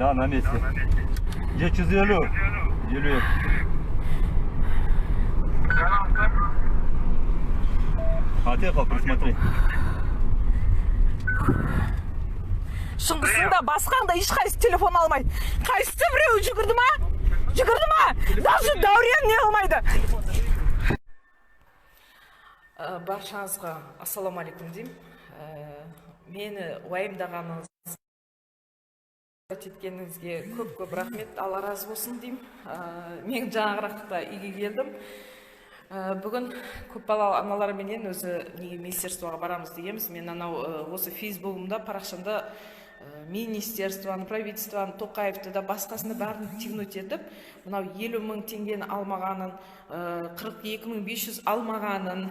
Да, на месте. 750. 52. Отъехал, присмотри. Шыңғысың да, басқаң да ешқайсысы телефон алмайды. Қайсысы біреуі жүгірді ма? Жүгірді ма? Даже Дәурен не қылмайды. Баршаңызға ассалаумағалейкум деймін. Мені уайымдағаныңыз, еткеніңізге көп-көп рахмет, Алла разы болсын деймін. Мен жаңағырақта үйге келдім. Бүгін көпбалалы аналарменен өзі неге министерствоға барамыз дегенбіз. Мен анау осы фейсбугымда, парақшамда министерствоны, правительствоны, Тоқаевты да басқасыны бәрін тегнуть етіп, мынау 50 мың теңгені алмағанын, 42 500 алмағанын,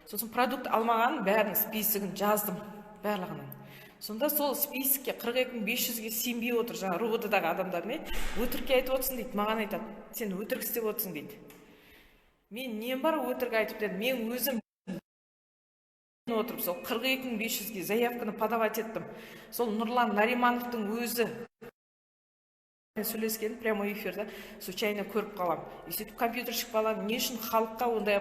сосын продукт алмағанын бәрінің списогін жаздым, барлығының. Сонда сол списокке 42 500-ге сенбей отыр жаңа РУВД-дағы адамдар не өтірік айтып отырсың дейді, маған айтады, сен өтірік істеп отырсың дейді. Мен нем бар өтірік айтып дедім, мен өзім отырып сол 42 500-ге заявканы подавать еттім. Сол Нұрлан Наримановтың өзі сөйлескен прямой эфирде случайно көріп қалам. И сөйтіп компьютерщик бала не үшін халыққа ондай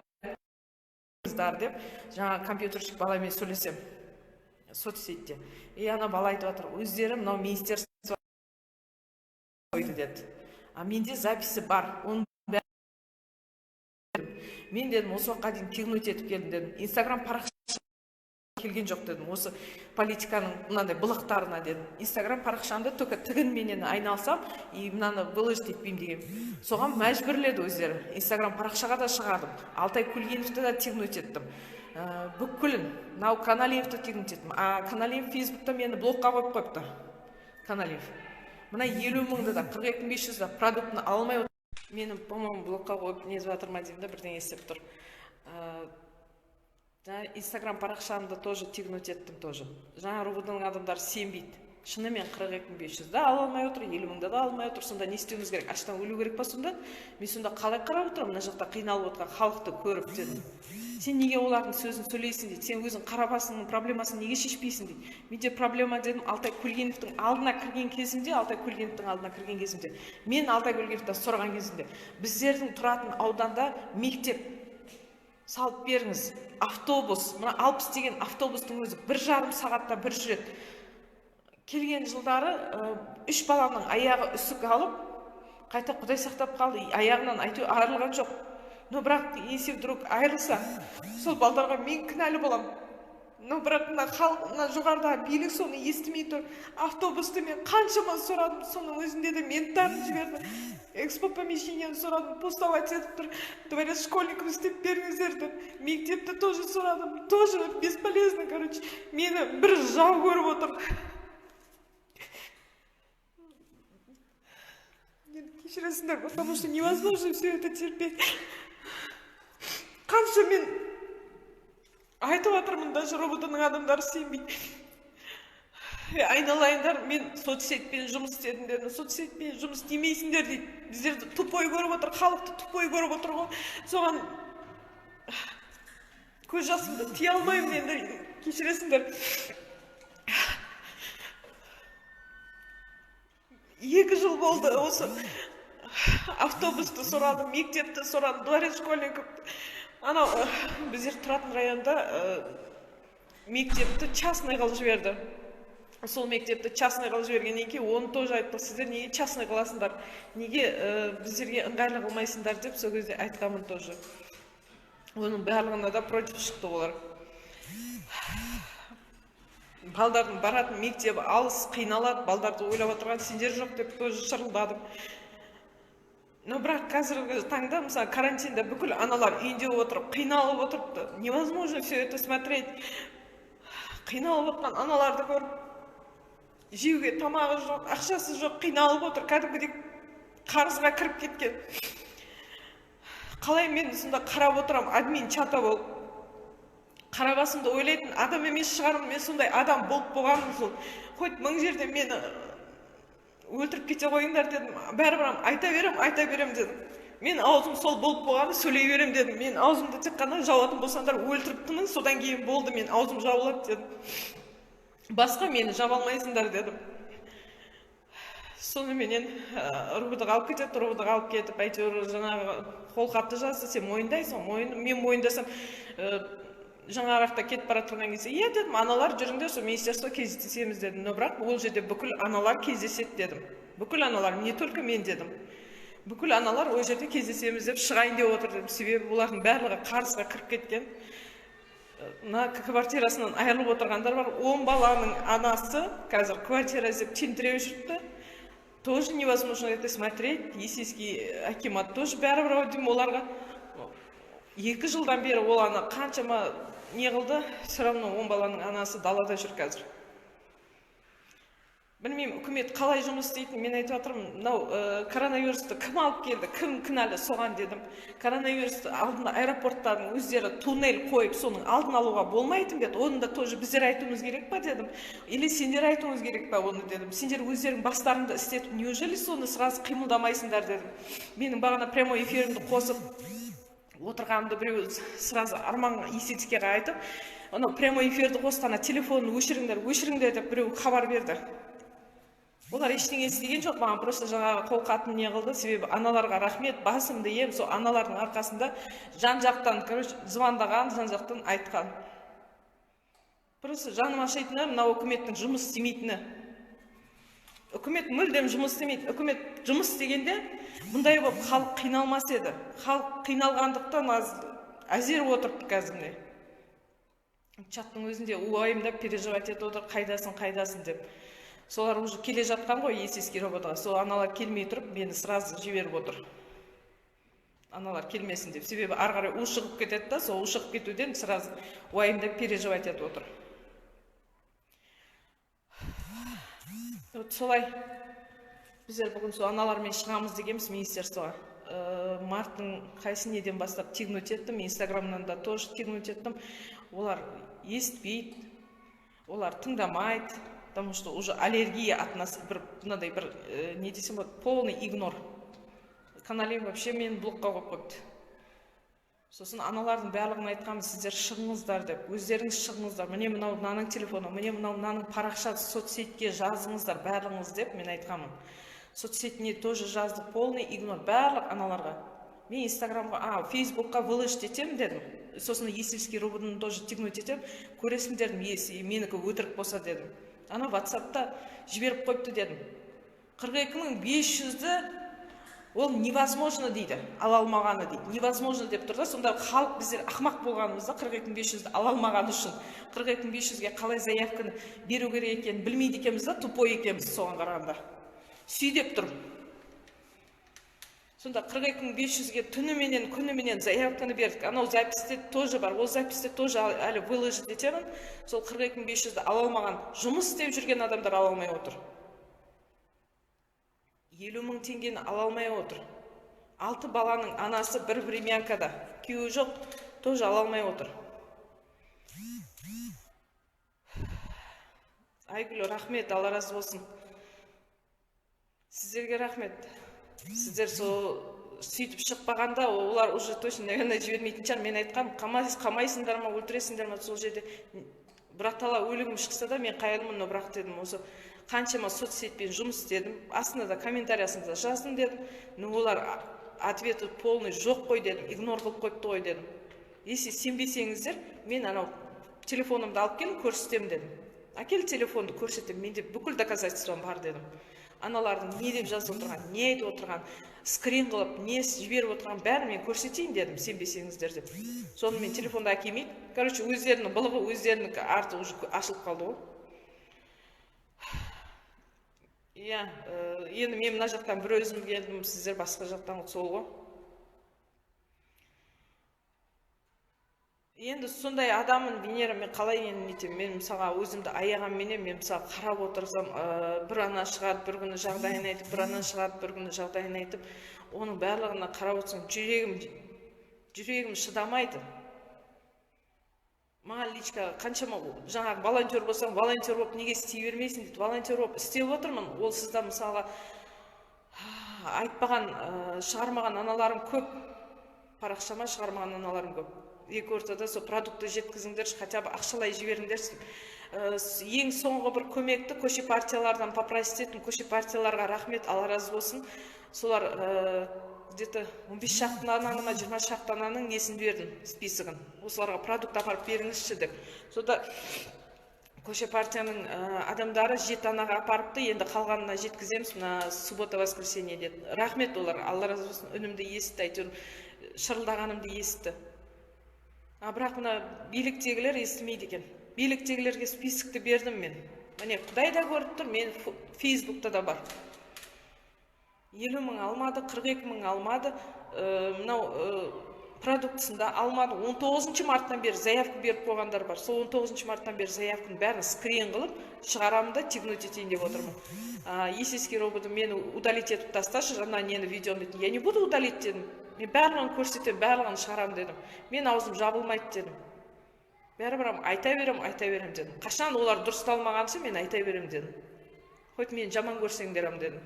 деп жаңа компьютерщик баламен сөйлесем соцсетте. И ана бала айтып жатыр, өздері мынау министерство қойды деді. А менде записи бар. Оның мен дедім, осы уақытқа дейін тегнуть етіп келдім дедім. Инстаграм парақша келген жоқ дедім. Осы политиканың мынандай былықтарына дедім. Инстаграм парақшамды только тігінменен айналсам и мынаны выложить етпеймін деген. Соған мәжбүрледі өздері. Инстаграм парақшаға да шығардым. Алтай Көлгіновті да тегнуть еттім. Бүкілін. Мынау Каналиевті тегнуть еттім. А Каналиев фейсбукта мені блокқа қойып қойыпты. Каналиев. Мына 50 мыңды да, 42 500 да продуктыны алмай отыр. Мені, по-моему, блокқа қойып не жатыр ма деймін да, бірдеңе істеп тұр. Инстаграм парақшамды тоже тегнуть еттім тоже. Жаңа РУВД-ның адамдары сенбейді. Шынымен 42 500 да ала алмай отыр, 50 мыңда да алмай отыр. Сонда не істеуіміз керек? Аштан өлу керек па сонда? Мен сонда қалай қарап отырамын? Мына жақта қиналып отырған халықты көріп дедім. Сен неге олардың сөзін сөйлейсің дейді. Сен өзің қара басыңның проблемасын неге шешпейсің дейді. Менде проблема дедім, Алтай Көлгіновтің алдына кірген кезімде, Алтай Көлгіновтің алдына кірген кезімде, мен Алтай Көлгіновтен сұраған кезімде, біздердің тұратын ауданда мектеп салып беріңіз, автобус, мына 60 деген автобустың өзі 1,5 сағатта бір жүреді. Келген жылдары 3 баламның аяғы үсік алып, қайта Құдай сақтап қалды, аяғынан әйтеуір айырылған жоқ. Но бірақ если вдруг айырылса, сол балдарға мен кінәлі боламын. Но бірақ мына халық, мына жоғарыдағы билік соны естімей тұр. Автобусты мен қаншама сұрадым, соның өзінде де менттарын жіберді. Экспо помещениені сұрадым, пустовать етіп тұр. Дворец школьников істеп беріңіздер деп. Мектепті тоже сұрадым, тоже бесполезно, короче. Мені бір жау көріп отыр. Кешіресіңдер, потому что невозможно все это терпеть. Қанша мен айтып жатырмын, даже РОВД-ның адамдары сенбейді. Айналайындар, мен соцсетпен жұмыс істедім дедім. Соцсетпен жұмыс істемейсіңдер дейді. Біздерді тупой көріп отыр, халықты тупой көріп отыр ғой. Соған көз жасымды тия алмаймын енді, кешіресіңдер. 2 жыл болды осы автобусты сұрадым, мектепті сұрадым, дворец школьников. Анау біздер тұратын районда мектепті частный қылып жіберді. Сол мектепті частный қылып жібергеннен кейін оны тоже айтты, сіздер неге частный қыласыңдар, неге біздерге ыңғайлы қылмайсыңдар деп сол кезде айтқанмын тоже. Оның барлығына да против шықты олар. Балдардың баратын мектебі алыс, қиналады, балдарды ойлап отырған сендер жоқ деп тоже шырылдадым. Но бірақ қазіргі таңда, мысалы, карантинда бүкіл аналар үйінде отырып, қиналып отырыпты. Невозможно все это смотреть. Қиналып отқан аналарды көріп, жеуге тамағы жоқ, ақшасы жоқ, қиналып отыр, кәдімгідей қарызға кіріп кеткен. Қалай мен сонда қарап отырамын, админ чата болып. Қара басымды ойлайтын адам емес шығармын, мен сондай адам болып болғанмын сол. Хоть мың жерде мені өлтіріп кете қойыңдар дедім, бәрібір айта берем, айта берем дедім. Мен аузым сол болып болғаны сөйлей берем дедім. Мен аузымды тек қана жауатын болсаңдар өлтіріп тының, содан кейін болды, мен аузым жабылады дедім. Басқа мені жаба алмайсыңдар дедім. Соныменен РУВД-ға алып кетеді, РУВД-ға алып кетіп, әйтеуір жаңағы қолхатты жазды, сен мойындайсың, мен мойындасам, жаңарақта кетіп бара тұрған кезде, иә дедім, аналар жүріңдер, сол министерство кездесеміз дедім. Но бірақ ол жерде бүкіл аналар кездеседі дедім. Бүкіл аналар, не только мен дедім. Бүкіл аналар ол жерде кездесеміз деп шығайын деп отыр дедім. Себебі олардың барлығы қарызға кіріп кеткен. Мына квартирасынан айырылып отырғандар бар. 10 баланың анасы қазір квартира іздеп тентіреп жүріпті. Тоже невозможно это смотреть. Есейский акимат тоже бәрібір ау деймін оларға. 2 жылдан бері ол ана қаншама не қылды, все равно 10 баланың анасы далада жүр қазір. Білмеймін, үкімет қалай жұмыс істейтінін мен айтып жатырмын. Мынау коронавирусты кім алып келді, кім кінәлі соған дедім. Коронавирусты алдында аэропорттардың өздері туннель қойып, соның алдын алуға болмайтын бе еді? Оны да тоже біздер айтуымыз керек па дедім. Или сендер айтуыңыз керек па оны дедім. Сендер өздерің бастарыңды істетіп, неужели соны сразу қимылдамайсыңдар дедім. Менің бағана прямой эфирімді қосып отырғанымды біреу сразу Арман Есетскийге айтып, анау прямой эфирді қосты, ана телефонын өшіріңдер, өшіріңдер деп біреу хабар берді. Олар ештеңе істеген жоқ, маған просто жаңағы қолхатын не қылды, себебі аналарға рахмет, басымды иемін, сол аналардың арқасында жан-жақтан, короче, звондаған, жан-жақтан айтқан. Просто жаным ашитыны мынау үкіметтің жұмыс істемейтіні. Үкімет мүлдем жұмыс істемейді. Үкімет жұмыс істегенде бұндай болып халық қиналмас еді. Халық қиналғандықтан әзер отырыпты қазір міне. Чаттың өзінде уайымдап переживать етіп отыр, қайдасың, қайдасың деп. Солар уже келе жатқан ғой Есейский РОВД-ға. Сол аналар келмей тұрып мені сразу жіберіп отыр. Аналар келмесін деп. Себебі ары қарай у шығып кетеді да, сол у шығып кетуден сразу уайымдап переживать етіп отыр. Вот солай. Біздер бүгін сол аналармен шығамыз дегенбіз министерствоға. Марттың қайсы неден бастап тегнуть еттім, Инстаграмнан да тоже тегнуть еттім. Олар естпейді, олар тыңдамайды, потому что уже аллергия от нас, бір, мынандай бір, не десем болады, полный игнор. Каналим вообще мені блокқа қойып қойыпты. Сосын аналардың барлығын айтқанмын, сіздер шығыңыздар деп, өздеріңіз шығыңыздар, міне мынау мынаның телефоны, міне мынау мынаның парақшасы, соцсетке жазыңыздар барлығыңыз деп мен айтқанмын. Соцсетіне тоже жазды, полный игнор барлық аналарға. Мен Инстаграмға, Фейсбукқа выложить етемін дедім. Сосын Есильский РОВД-ны тоже тегнуть етемін, көресіңдер дедім, если менікі өтірік болса дедім. Ана WhatsAppта жіберіп қойыпты дедім. 42 500-ді ол невозможно дейді, ала алмағаны дейді. Невозможно деп тұр да, сонда халық біздер ақымақ болғанымызда 42 500-ді ала алмағаны үшін 42 500-ге қалай заявканы беру керек екенін білмейді екенбіз да, тупой екенбіз соған қарағанда. Сүйдеп тұр. Сонда 42 500-ге түніменен, күніменен заявканы бердік. Анау записьте тоже бар, ол записьте тоже әлі выложить етемін. Сол 42 500-ді ала алмаған, жұмыс істеп жүрген адамдар ала алмай отыр. 50 000 теңгені ала алмай отыр. 6 баланың анасы бір времянкада, күйеуі жоқ, тоже ала алмай отыр. Айгүл, рахмет, Алла разы болсын. Сіздерге рахмет. Сіздер сол сөйтіп шықпағанда олар уже точно, наверное, жібермейтін шығар. Мен айтқам, қамайсыңдар ма, өлтіресіңдер ма сол жерде. Бірақ тала өлігім шықса да мен қайырылмын, но бірақ дедім, осы қаншама соцсетпен жұмыс істедім, астына да комментариясын да жаздым дедім, но олар ответі полный жоқ қой дедім, игнор қылып қойыпты ғой дедім. Если сенбесеңіздер, мен анау телефонымды алып келіп көрсетемін дедім. Әкел телефонды көрсетемін, менде бүкіл доказательством бар дедім. Аналардың не деп жазып отырған, не айтып отырған, скрин қылып, не жіберіп отырған бәрін мен көрсетейін дедім, сенбесеңіздер деп. Соны мен телефонды әкелмейді. Короче, өздерінің былығы, өздерінікі арты уже ашылып қалды ғой. Иә, енді мен мына жақтан бір өзім келдім, сіздер басқа жақтан сол ғой. Енді сондай адаммын, Венера, мен қалай енді нетемін? Мен мысалға өзімді аяғанменен, мен мысалға қарап отырсам, бір ана шығады, бір күні жағдайын айтып, бір ана шығады, бір күні жағдайын айтып, оның барлығына қарап отырсам, жүрегім шыдамайды. Маған личка қаншама жаңағы волонтер болсаң, волонтер болып неге істей бермейсің дейді. Волонтер болып істеп отырмын. Ол сізді мысалға айтпаған, шығармаған аналарым көп. Парақшама шығармаған аналарым көп. Екі ортада сол продукты жеткізіңдерші, хотя бы ақшалай жіберіңдерші деп. Ең соңғы бір көмекті көше партиялардан попросить еттім. Көше партияларға рахмет, Алла разы болсын. Солар где-то 15 шақты ананы ма, 20 шақты ананың несін бердім, списогін. Осыларға продукт апарып беріңізші деп. Сонда көше партияның адамдары 7 анаға апарыпты, енді қалғанына жеткіземіз мына суббота, воскресенье деді. Рахмет олар, Алла разы болсын, үнімді есітті, әйтеуір шырылдағанымды есітті. А бірақ мына биліктегілер естімейді екен. Биліктегілерге списокті бердім мен. Міне, Құдай да көріп тұр, мен Фейсбукта да бар. 50 мың алмады, 42 мың алмады, мынау продуктысын да алмады. 19 марттан бері заявка беріп қойғандар бар. Сол 19 марттан бері заявканың бәрін скрин қылып шығарамын да тегнуть етейін деп отырмын. Есеске роботы мені удалить етіп тасташы, ана нені, видеоны дейтін. Я не буду удалить дедім. Мен барлығын көрсетемін, барлығын шығарамын дедім. Мен аузым жабылмайды дедім. Бәрібір айта берем, айта берем дедім. Қашан олар дұрысталмағанша мен айта берем дедім. Хоть мені жаман көрсеңдер дедім.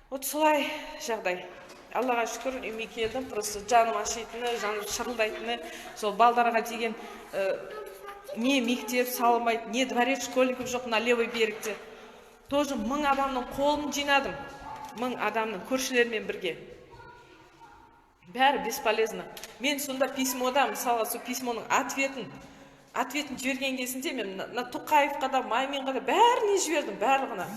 Вот солай жағдай. Аллаға шүкір, үйіме келдім, просто жаным ашитыны, жаным шырылдайтыны, сол балдарға деген, не мектеп салынбайды, не дворец школьников жоқ мына левый берегте. Тоже 1000 адамның қолын жинадым. 1000 адамның көршілермен бірге. Бәрі бесполезно. Мен сонда письмода, мысалға, сол письмоның ответін жіберген кезінде мен мына Тоқаевқа да, Маминға да, бәріне жібердім, барлығына.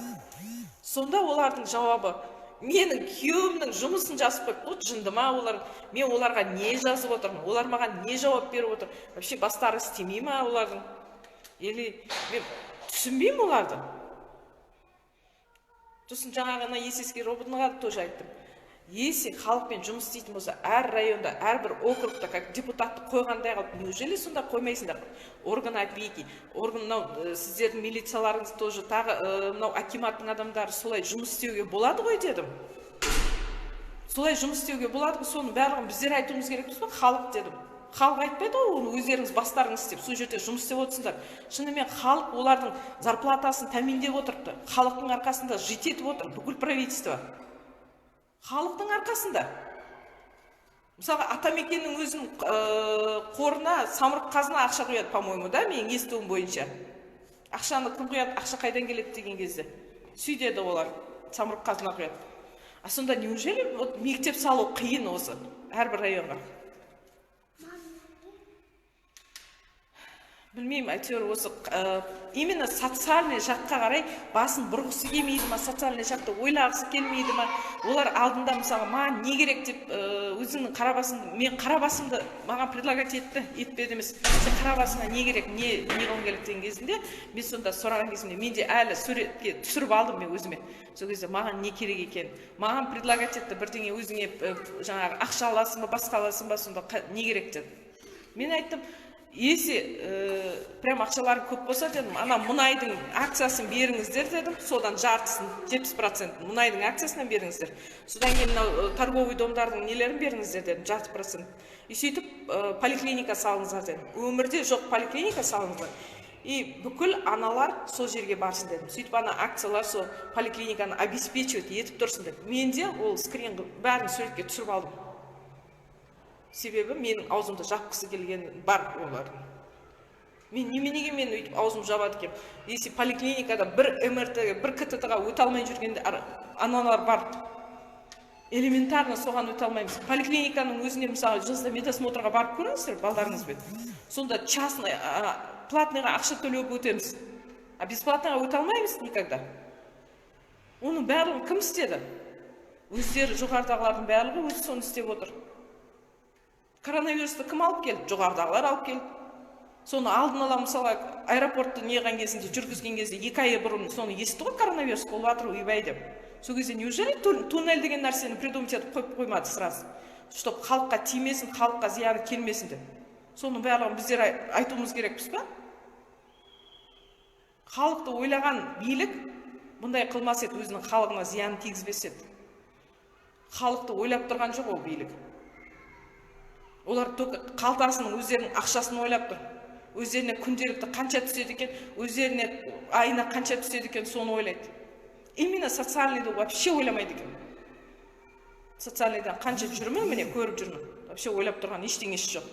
Сонда олардың жауабы менің күйеуімнің жұмысын жазып қойып, вот жынды ма олар, мен оларға не жазып отырмын, олар маған не жауап беріп отыр, вообще бастары істемей ма олардың, или мен түсінбеймін оларды. Сосын жаңағы ана Есеске роботына тоже айттым. Если халықпен жұмыс істейтін болса, әр районда, әрбір округта как депутатты қойғандай қылып, неужели сонда қоймайсыңдар? Орган опеки, орган мынау, сіздердің милицияларыңыз тоже, тағы мынау акиматтың адамдары, солай жұмыс істеуге болады ғой дедім. Солай жұмыс істеуге болады ғой, соның барлығын біздер айтуымыз керекпіз ба, халық дедім. Халық айтпайды ғой оны, өздеріңіз бастарыңыз істеп, сол жерде жұмыс істеп отырсыңдар. Шынымен халық олардың зарплатасын тәміндеп отырыпты. Халықтың арқасында жить етіп отыр бүкіл правительство. Халықтың арқасында. Мысалға, Атамекеннің өзінің қорына Самұрық Қазына ақша құяды, по-моему, да, менің естуім бойынша. Ақшаны кім құяды, ақша қайдан келеді деген кезде. Сөйтеді олар, Самұрық Қазына құяды. А сонда неужели вот мектеп салу қиын осы әрбір районға? Білмеймін, әйтеуір осы именно социальный жаққа қарай басын бұрғысы келмейді ма, социальный жақты ойлағысы келмейді ма? Олар алдында, мысалға, маған не керек деп, өзіңнің қара басыңды, мен қара басымды маған предлагать етті, етпеді емес. Сен қара басыңа не керек, не қылғың келеді деген кезінде, мен сонда сұраған кезімде, мен де әлі суретке түсіріп алдым мен өзіме. Сол кезде маған не керек екен, маған предлагать етті бірдеңе, өзіңе, жаңағы ақша аласың ба, басқа аласың ба, сонда не керек деді. Мен айттым, если прям ақшаларың көп болса дедім, ана мұнайдың акциясын беріңіздер дедім, содан жартысын, 70% мұнайдың акциясынан беріңіздер. Содан кейін мынау торговый домдардың нелерін беріңіздер дедім, жарты процент. И сөйтіп поликлиника салыңыздар дедім. Өмірде жоқ поликлиника салыңыздар. И бүкіл аналар сол жерге барсын дедім. Сөйтіп ана акциялар сол поликлиниканы обеспечивать етіп тұрсын деп. Мен де ол скрин бәрін суретке түсіріп алдым. Себебі менің аузымды жапқысы келген бар олардың. Мен неменеге мен өйтіп аузым жабады екенмін? Если поликлиникада бір МРТ, бір КТТ-ға өте алмай жүргенде аналар бар. Элементарно соған өте алмаймыз. Поликлиниканың өзіне, мысалы, жазда медосмотрға барып көріңіздер балдарыңызбен. Сонда частный, платныйға ақша төлеп өтеміз. А бесплатныйға өте алмаймыз никогда. Оның барлығын кім істеді? Өздері жоғарыдағылардың барлығы өзі соны істеп отыр. Коронавирусты кім алып келді? Жоғарыдағылар алып келді. Соны алдын ала, мысалға, аэропортты неған кезінде, жүргізген кезде 2 ай бұрын соны естіді ғой, коронавирус болып жатыр, ойбай деп. Сол кезде неужели туннель деген нәрсені придумать етіп қойып қоймады сразу, чтоб халыққа тимесін, халыққа зияны келмесін деп. Соның барлығын біздер айтуымыз керекпіз ба? Халықты ойлаған билік бұндай қылмас еді, өзінің халқына зиянын тигізбес еді. Халықты ойлап тұрған жоқ ол билік. Олар только қалтасының, өздерінің ақшасын ойлап тұр. Өздеріне күнделікті қанша түседі екен, өздеріне айына қанша түседі екен, соны ойлайды. Именно социальныйды вообще ойламайды екен. Социальныйдан қанша жүрмін, міне көріп жүрмін. Вообще ойлап тұрған ештеңесі жоқ.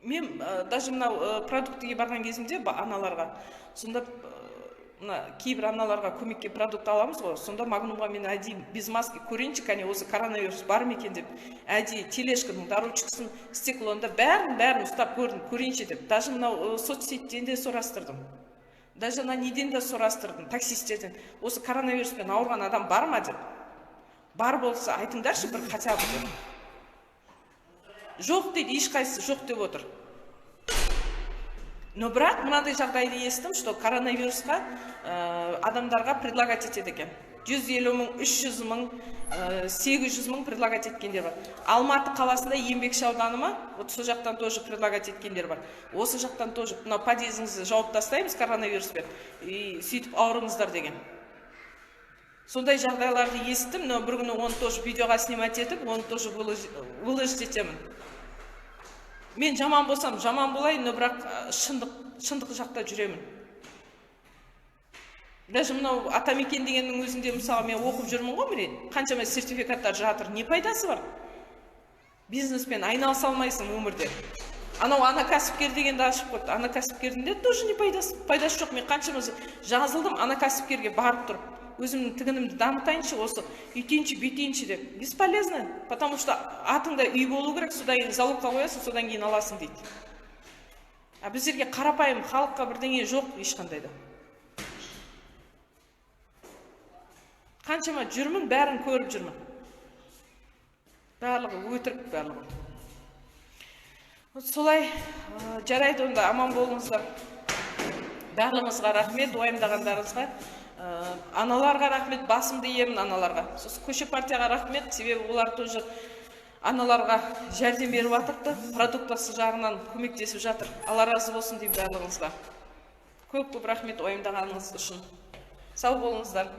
Мен даже мынау продуктіге барған кезімде аналарға, сонда мына кейбір аналарға көмекке продукт аламыз ғой, сонда Магнумға мен әдейі без маски көрейінші, кәне осы коронавирус бар ма екен деп, әдейі тележканың да ручкасын, стеклоны да бәрін ұстап көрдім, көрейінші деп. Даже мынау соцсеттен де сұрастырдым, даже ана неден де сұрастырдым, таксистерден, осы коронавируспен ауырған адам бар ма деп. Бар болса айтыңдаршы бір хотя бы деп. Жоқ дейді, ешқайсысы жоқ деп отыр. Но бірақ мынандай жағдайды естім, что коронавирусқа адамдарға предлагать етеді екен. 150 мың, 300 мың, 800 мың предлагать еткендер бар. Алматы қаласында Еңбекші ауданы ма? Вот сол жақтан тоже предлагать еткендер бар. Осы жақтан тоже мынау подъездіңізді жауып тастаймыз коронавируспен, и сөйтіп ауырыңыздар деген. Сондай жағдайларды естім, но бір күні оны тоже видеоға снимать етіп, оны тоже выложить етемін. Мен жаман болсам, жаман болайын, но бірақ шындық жақта жүремін. Даже мынау Атамекен дегеннің өзінде, мысалы, мен оқып жүрмін ғой, міне, қаншама сертификаттар жатыр, не пайдасы бар? Бизнеспен айналыса алмайсың өмірде. Анау ана кәсіпкер дегенді ашып қойыпты. Ана кәсіпкердің де тоже не пайдасы жоқ. Мен қаншама жазылдым ана кәсіпкерге барып тұрып, өзімнің тігінімді дамытайыншы, осы үйтейінші, бүйтейінші деп. Бесполезно, потому что атыңда үй болу керек, содан кейін залогқа қоясың, содан кейін аласың дейді. А біздерге қарапайым халыққа бірдеңе жоқ ешқандай да. Қаншама жүрмін, бәрін көріп жүрмін. Барлығы өтірік, барлығы. Вот солай, жарайды онда, аман болыңыздар. Барлығыңызға рахмет, уайымдағандарыңызға. Аналарға рахмет, басымды иемін аналарға. Сосын көше партияға рахмет, себебі олар тоже аналарға жәрдем беріп жатыр, продуктасы жағынан көмектесіп жатыр. Алла разы болсын деймін барлығыңызға. Көп-көп рахмет уайымдағаныңыз үшін. Сау болыңыздар.